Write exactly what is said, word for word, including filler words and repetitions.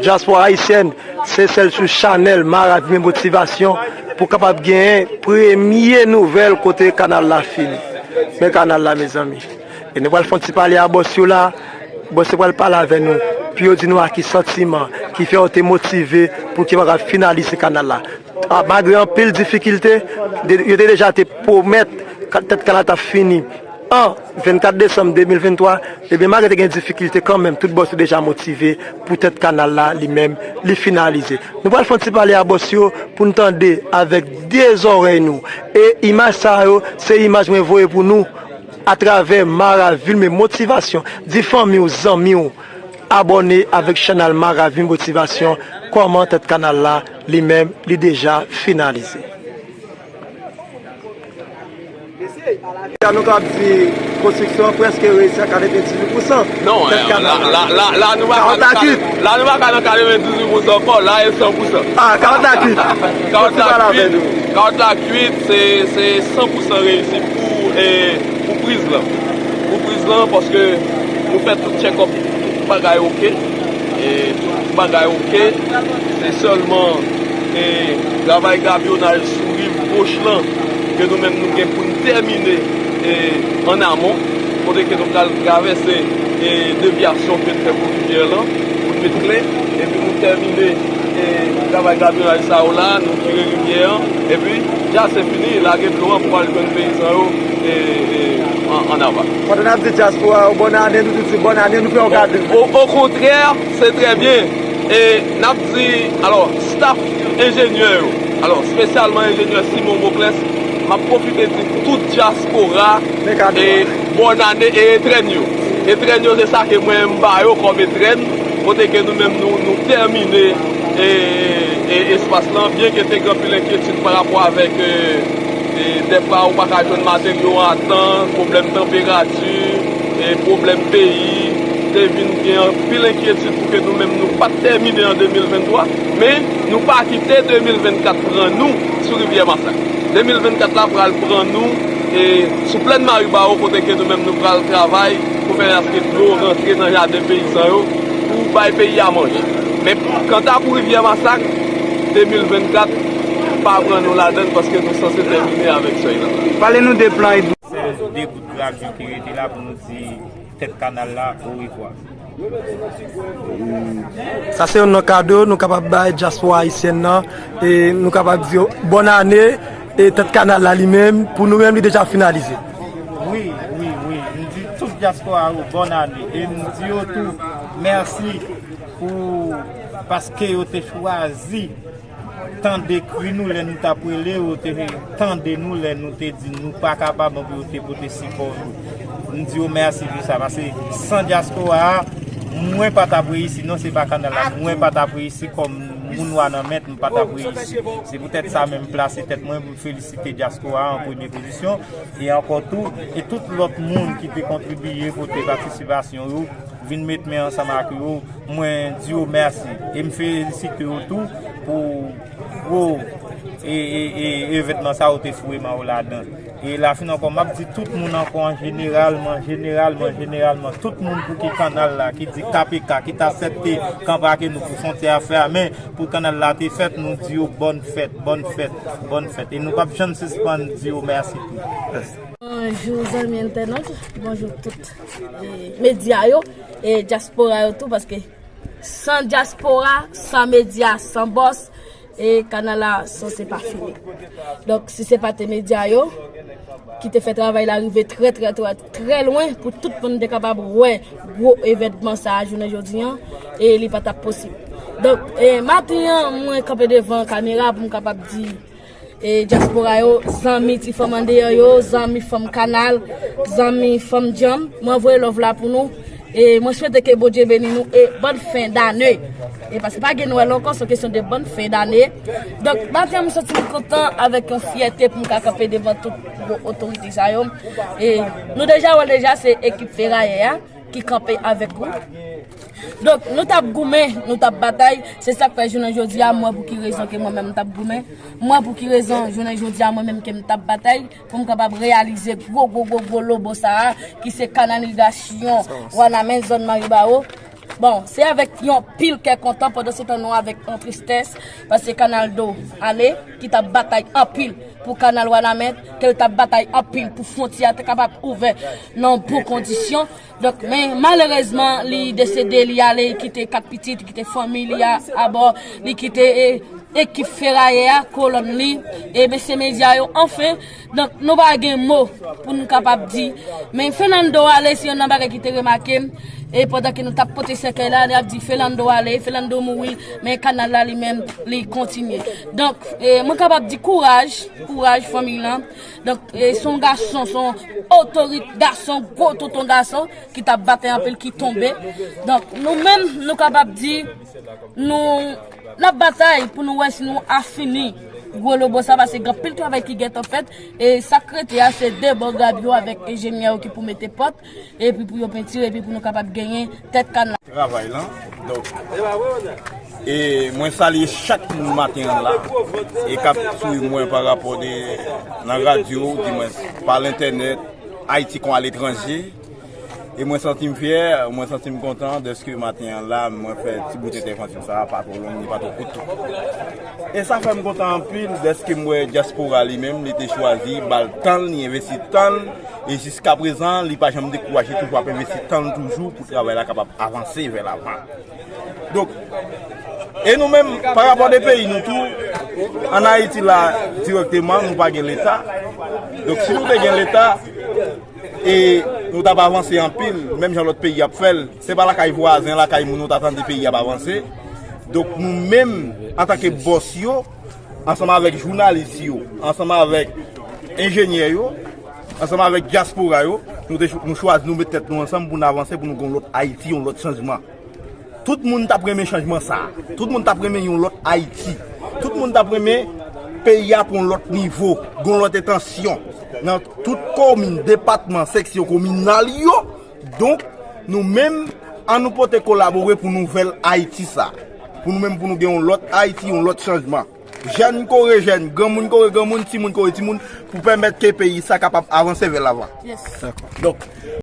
Dyaspora ayisyèn, se sèl sou chanèl Maravilles Motivation pou kapab genyen premye nouvèl kote kanal la fini. Men kanal la, mezanmi. E nou pral fè yon ti pale a bòs yo la. Bòs yo pral pale avè nou pou yo di nou a ki santiman ki fè yo te motive pou ki yo kapab finalize kanal la. A, malgre anpil difikilte, de- yo te deja te pwomèt ka- tèt kanal t ap fini an vennkat desanm de mil venntwa, ebyen, malgre te gen difikilte kanmenm, tout bòs yo deja motive pou tèt kanal la, li menm, li finalize. Nou pral fè yon ti pale a bòs yo pou n tande avèk de zòrèy nou. E imaj sa yo, se imaj mwen voye pou nou atravè Maravilles Motivation. Di fanmi w, zanmi w, abòne avèk chanèl Maravilles Motivation. Kòman tèt kanal la, li menm, li deja finalize. Sa nou kapab di konstriksyon an prèske reyisi a katrevendizuit pousan. Non, tèt kanal la, la, la, la, nou pa ka nan katrevendizuit pousan. Karant la kuit. La, nou pa ka nan katrevendizuit pousan ankò. La, e san pousan. Ah, karant la kuit. Karant la kuit. Karant la kuit, se, se san pousan reyisi pou, e, pou priz lan. Pou priz lan, paske nou fè tout check-up, tout bagay oke. E tout bagay oke. Se sèlman, e, travay grabyonaj sou riv goch lan ke nou menm nou gen pou n tèmine, e, an amon, kote ke nou pral travèse, e, devyasyon ke n fè pou rivyè lan, pou n met kle, epi nou tèmine, e, travay grabyonaj sa yo la, nou vire rivyè an, epi dja se fini, lage dlo an pou al jwenn peyizan yo, e, e, an, an aval. Pandan n ap di dyaspora yo bòn ane, nou tou di bòn ane, nou fè yon gade. O, o kontrè, se trè byen. E n ap di, alò, staff enjenyè yo, alò, espesyalman enjenyè Simon Moclès, m ap pwofite di tout dyaspora, e, bòn ane e etrèn yo. Etrèn yo, se sa ke mwen m ba yo kòm etrèn, kote ke nou menm nou, nou tèmine, e, e, espas lan, byen ke te gen anpil enkyetid pa rapò avèk, e, e, dèfwa ou pa ka jwenn materyo an a tan, pwoblèm tanperati, e, pwoblèm peyi, te vin gen anpil enkyetid pou ke nou menm nou pa t tèmine an de mil venntwa, men nou pa kite de mil vennkat pran nou sou Rivyè Masak. De mil vennkat la pral pran nou, e, sou Plèn Maribawo kote ke nou menm nou pral travay pou fè aske dlo rantre nan jaden peyizan yo pou bay peyi a manje. Men kanta pou Rivyè Masak, de mil vennkat pa pran nou ladann paske nou sanse tèmine avèk sèy lan. Pale nou de plan e de gout gravy ki rete la pou nou di tèt kanal la orevwa. Sa se youn nan kado nou kapab bay dyaspora ayisyèn nan, e nou kapab di yo bòn ane, e tèt kanal la li menm, pou nou menm, li deja finalize. Wi, wi, wi. M di tout dyaspora yo bòn ane. E m di yo tou mèsi pou, paske yo te chwazi tande kri nou lè nou t ap rele, yo te tande nou lè nou te di nou pa kapab, anpi yo te pote sipò yo. M di yo mèsi pou sa, paske san dyaspora a, mwen pa t ap reyisi, non, se pa kanal la, mwen pa t ap reyisi kòm moun wa nan mèt, m pa t ap reyisi. Se poutèt sa menm m plase tèt mwen pou m felisite dyaspora a an premye pozisyon, e ankò tou, e tout lòt moun ki te kontribiye pote patisipasyon yo, vin met men ansanm ak yo, mwen di yo mèsi. E m felisite yo tou pou gwo e, e, e, evènman sa yo te foure men yo ladan. E lafin ankò, m ap di tout moun ankò, an jeneralman, jeneralman, jeneralman, tout moun pou ki kanal la, ki di K P K, ki t aksepte kanpe ak nou pou fwontyè a fèmen, pou kanal la te fèt, nou di yo bòn fèt, bòn fèt, bòn fèt. E nou p ap janm sispann di yo mèsi tou. Bonjou zanmi entènòt, bonjou tout, e, medya yo, e dyaspora yo tou, paske san dyaspora, san medya, san bòs, e kanal la sanse pa fini. Donk, si se pa te medya yo ki te fè travay la rive trè, trè, trè, trè lwen, pou tout moun te kapab wè gwo evènman sa a jounen jodi an, e li pa t ap posib. Donk, e maten an, mwen kanpe devan kamera pou m kapab di, e dyaspora yo, zanmi ti fanm andeyò yo, zanmi fanm kanal, zanmi fanm djanm, mwen voye love la pou nou. E mwen swete ke Bondye beni nou e bòn fen dane. E paske pa gen Nwèl ankò, se kesyon de bòn fen dane. Donk, maten an, m santi m kontan avèk yon fyète pou m ka kanpe devan tout gwo otorite sa yo. E nou deja wè l deja, se ekip Ferayè a ki kanpe avèk ou. Donk, nou t ap goumen, nou t ap batay. Se sa k fè jounen jodi a, m wè pou ki rezon ke mwen menm m t ap goumen. M wè pou ki rezon jounen jodi a, mwen menm ke m t ap batay pou m kapab reyalize gwo, gwo, gwo, gwo lobo sa a, ki se kanalizasyon Wanament zòn Maribawo. Bon, se avèk yon pil kè kontan, pandan se tan nou avèk yon tristès, paske Kanal Do Ale, ki t ap batay anpil pou Kanal Wanament, ke l t ap batay anpil pou fwontyè a te kapab ouvè nan bon kondisyon. Donk, men malerezman, li desede, li ale, li kite kat pitit, li kite fanmi li a abò, li kite, e, ekip ferayè a, kolòn li, e mesye medya yo, anfen. Donk, nou pa gen mo pou nou kapab di. Men Fernando Ale, se youn nan bagay ki te remake m. E pandan ke nou t ap pote sèkèy la, li ap di Fernando Ale, Fernando mouri, men kanal la li menm, li kontinye. Donk, e, mwen kapab di kouraj, kouraj fanmi lan. Donk, e, se yon gason, se yon otorit gason, gwo tonton gason, ki t ap batay anpil, ki tonbe. Donk, nou menm, nou kapab di, nou, n ap batay pou nou wè si nou afini gwo lobo sa, paske gen anpil travay ki gentan fèt, e sa k rete a, se de bò grab yo avèk enjenyè yo ki pou mete pòt, epi pou yo pentire, epi pou nou kapab genyen tèt kanal. Travay lan. Donk, e mwen salye chak moun maten an la, e k ap swiv mwen pa rapò de, nan radyo, di mwen pa lentènèt, Ayiti kon aletranje. E mwen santi m fyè, mwen santi m kontan dèske maten an la, mwen fè ti bout entèvansyon sa a, pa twò long, ni pa twò kout tou. E sa fè m kontan anpil dèske m wè dyaspora li menm, li te chwazi ba l tan l, li envesti tan l, e jiskaprezan, li pa janm dekouraje, toujou ap envesti tan l toujou pou travay la kapab avanse vè lavan. Donk, e nou menm, pa rapò de peyi nou tou, ann Ayiti la, dirèkteman, nou pa gen Leta. Donk, si nou te gen Leta, e nou t ap avanse anpil, menm jan lòt peyi ap fè l. Se pa lakay vwazen, lakay moun nou ta tande peyi ap avanse. Donk, nou menm, antanke bòs yo, ansanm avèk jounalis yo, ansanm avèk enjenyè yo, ansanm avèk dyaspora yo, nou te chw-, nou chwazi, nou met tèt nou ansanm pou n avanse, pou nou gen yon lòt Ayiti, yon lòt chanjman. Tout moun t ap renmen chanjman sa a. Tout moun t ap renmen yon lòt Ayiti. Tout moun t ap renmen peyi a pran yon lòt nivo, gen yon lòt entansyon. Nan tout komin, depatman, seksyon kominal yo. Donk, nou menm, ann nou pote kolabore pou nouvèl Ayiti sa a. Pou nou menm, pou nou gen yon lòt Ayiti, yon lòt chanjman. Jèn kore jèn, granmoun kore granmoun, timoun kore timoun, pou pèmèt ke peyi sa kapab avanse vè lavan. Yes. Donk,